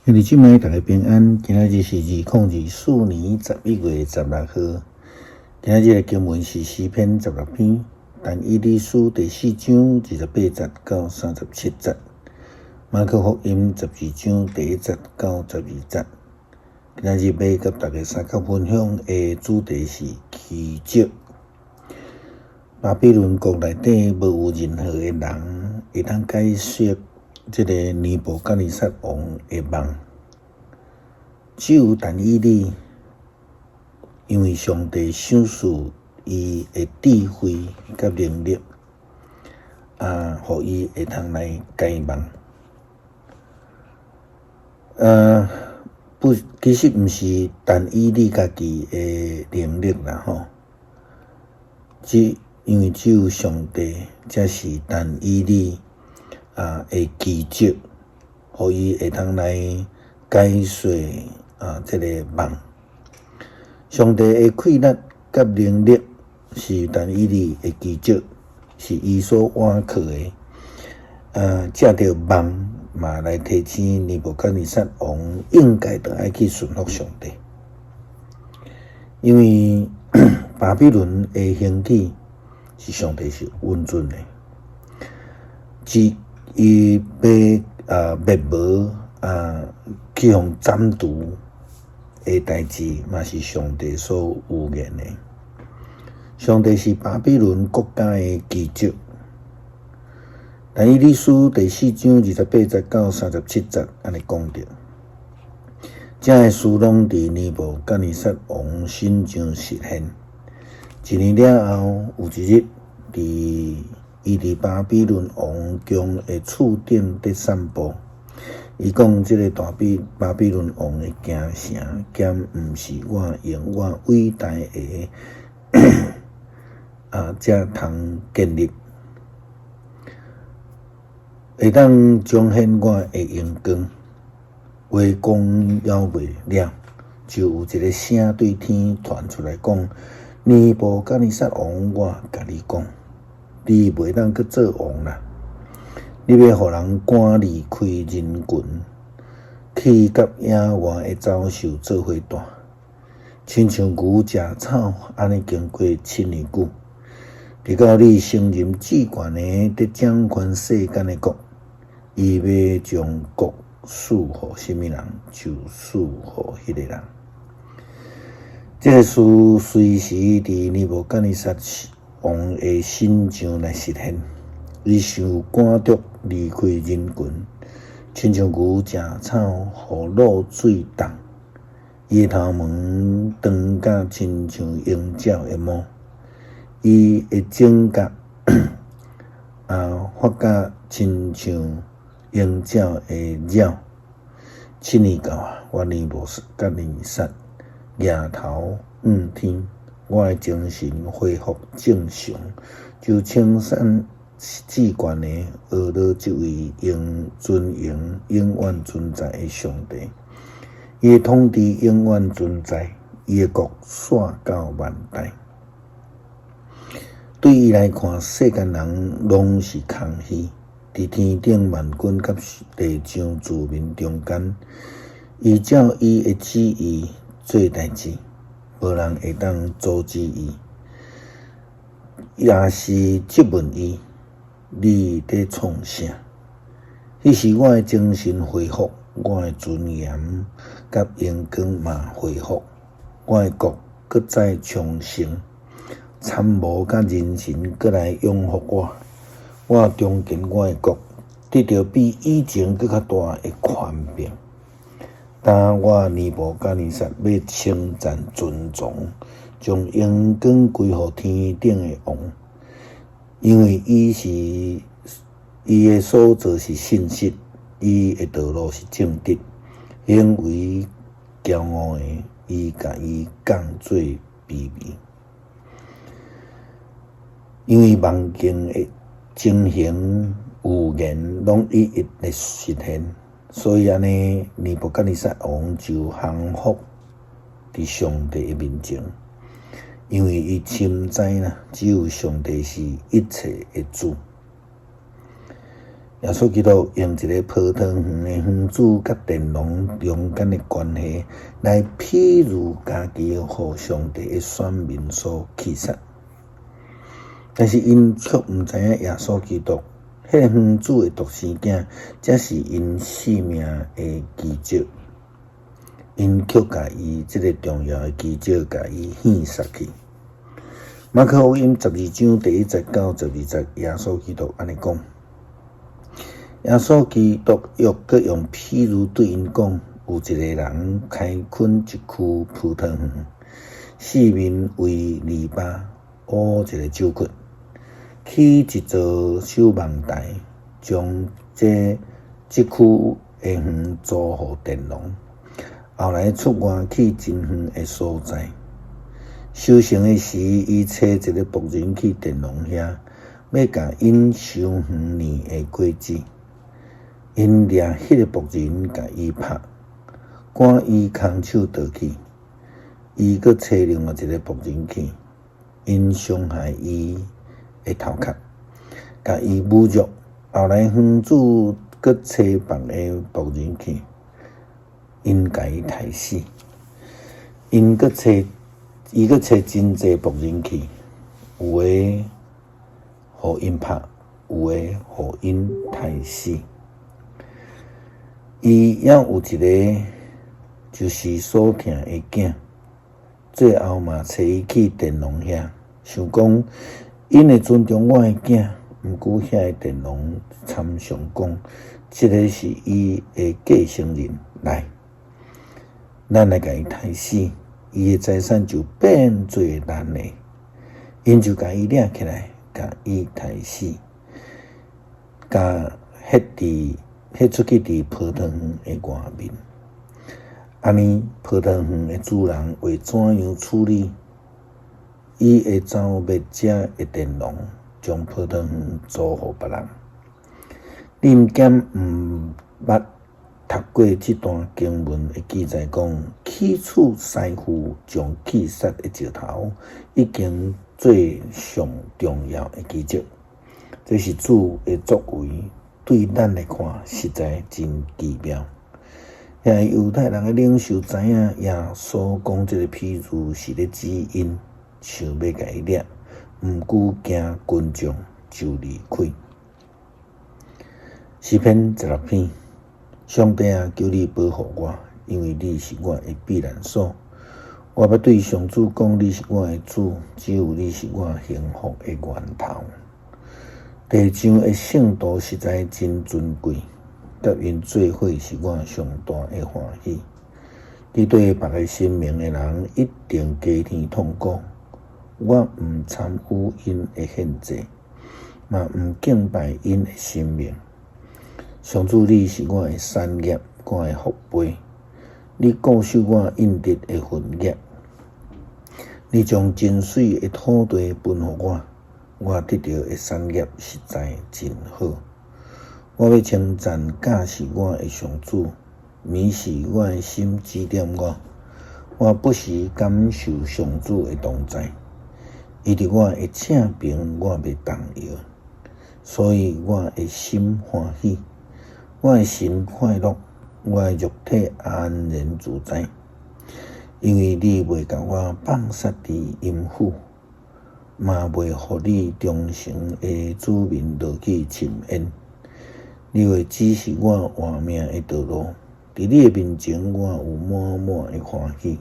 兄弟姊妹，大家平安。今仔日是2024年11月16號。今仔日的經文是詩篇16篇，但以理書第四章28節到37節，馬可福音12章第1節到12節。今仔日欲佮大家相共分享的主題是奇蹟。巴比倫國內底無有任何的人會當解釋這个尼布甲尼撒王的夢，只有但以理，因為上帝賞賜伊的智慧佮能力，啊，予伊會通來解夢。不，其實毋是但以理家己的能力啦，吼，只因為只有上帝才是但以理啊的奇蹟，予伊會通來解說啊這个夢。上帝的氣力佮能力是但以理的奇蹟，是伊所倚靠的。藉著夢嘛來提醒尼布甲尼撒王應該著愛去順服上帝，因為巴比倫的興起是上帝是允准的，只伊欲啊滅無啊去予斬除的代誌，嘛是上帝所預言的。上帝是巴比倫國家的奇蹟。但以理書第四章28節到37節按呢講著，這个事攏佇尼布甲尼撒王身上實現。一年了後，有一日，佇伊佇巴比倫王宮的厝頂佇散步，伊講：這个大比巴比倫王的京城，敢毋是我用我偉大的啊，才通建立，會當彰顯我的榮光。話講猶未了，就有一个聲對天傳出來講：尼布甲尼撒王，我共你講，你袂當閣做王啦！你欲予人趕離開人群，去佮野外的走獸做伙蹛，親像牛食草，按呢經過七年久，直到你承認至懸的佇掌權世間的國，伊欲將國賜予啥物人，就賜予彼个人。這个事隨時佇尼布甲尼撒王的身上來實現，伊受趕逐離開人群，親像牛食草，予露水凍。伊的頭毛長甲親像鷹鳥的毛，伊的指甲啊發甲親像鷹鳥的爪。七年到啊，我尼布甲尼撒舉頭向天，我的精神恢復正常，就稱讚至懸的阿羅這位永尊榮永遠存在的上帝。伊的統治永遠存在，伊的國紲到萬代。對伊來看，世間人攏是空虛。佇天頂萬軍佮地上子民中間，伊照伊的旨意做代誌，無人會當阻止伊，也是質問伊：你佇創啥？彼時我的精神恢復，我的尊嚴佮榮光嘛恢復，我的國閣再昌盛，參謀佮人臣閣來仰服我。我重建我的國，得著比以前閣較大的權柄。當我尼布甲尼撒欲稱讚尊崇，將榮光歸予天頂的王，因為伊是伊的所做是信實，伊的道路是正直，行為驕傲的，伊共伊降做卑微。因為夢境的情形預言攏一一的實現，所以按呢，尼布甲尼撒王就降服佇上帝的面前，因為伊深知啦，只有上帝是一切的主。耶穌基督用一个葡萄園的園主佮佃農中間的關係來譬喻家己予上帝的選民所棄殺。但是𪜶卻毋知影耶穌基督，彼个園主的獨生囝，才是𪜶性命的基石。𪜶卻共伊這个重要的基石，共伊獻殺去。馬可福音12章第1節到12節，耶穌基督按呢講。耶穌基督又閣用譬喻對𪜶講：有一个人開墾一區葡萄園，四面圍籬笆，挖一个酒窟，起一座守望台，將這區的園租予佃農。後來出外去真遠的所在。收成的時，伊差一个僕人去佃農遐，欲共𪜶收園內的果子。𪜶掠彼个僕人，共伊拍，趕伊空手倒去。伊閣差另外一个僕人去，𪜶傷害伊的頭殼，共伊侮辱。後來園主閣差別个僕人去，𪜶共伊刣死。伊閣差真濟僕人去，有的予𪜶拍，有的予𪜶刣死。伊猶有一个，就是所疼的囝，最後嘛差伊去佃農遐，想講𪜶會尊重我的囝。毋過遐个佃農參詳講，這个是伊的繼承人，來，咱來共伊刣死，伊的財產就變做咱的。𪜶就共伊掠起來，共伊刣死，共彼出去佇葡萄園的外面。按呢，葡萄園的主人會怎樣處理？伊會走滅這的佃農，將葡萄園租予別人。你毋敢毋捌讀過這段經文的記載，講起初師傅將棄殺的石頭，已經做上重要的基石。這是主的作為，對咱來看實在真奇妙。遐猶太人的領袖知影耶穌講這个譬喻是咧指𪜶，想欲共伊掠，毋過驚群眾，就離開。詩篇16篇，上帝啊，求你保護我，因為你是我的避難所。我欲對上主講，你是我的主，只有你是我幸福的源頭。地上的聖徒實在真尊貴，佮𪜶做伙是我上大的歡喜。你對別个神明的人一定加添痛苦。我毋參與𪜶的獻祭，嘛毋敬拜𪜶的神明。上主，你是我的產業，我的福杯。你固守我應得的份額。你將真媠的土地分予我，我得著的產業實在真好。我欲稱讚教示我的上主，暝時我的心指點我，我不時感受上主的同在。伊佇我的正爿，我袂動搖，所以我的心歡喜，我的神快樂，我的肉體安然自在，因為你袂共我放殺佇陰府，嘛袂予你忠誠的子民落去深淵。你會指示我活命的道路，佇你的面前，我有滿滿的歡喜；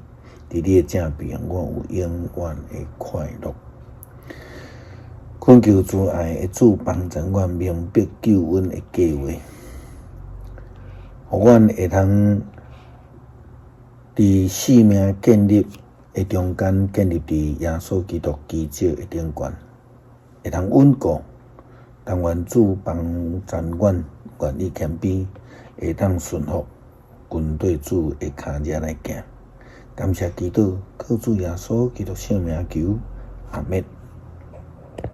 佇你的正爿，我有永遠的快樂。懇求慈愛的主幫助阮明白救恩的計劃，予阮會通佇性命建立的中間，建立佇耶穌基督基石的頂懸，會通穩固。但願主幫助阮，願意謙卑，會當順服，跟綴主的跤跡來行。感謝基督，靠主耶穌基督聖名求，阿們。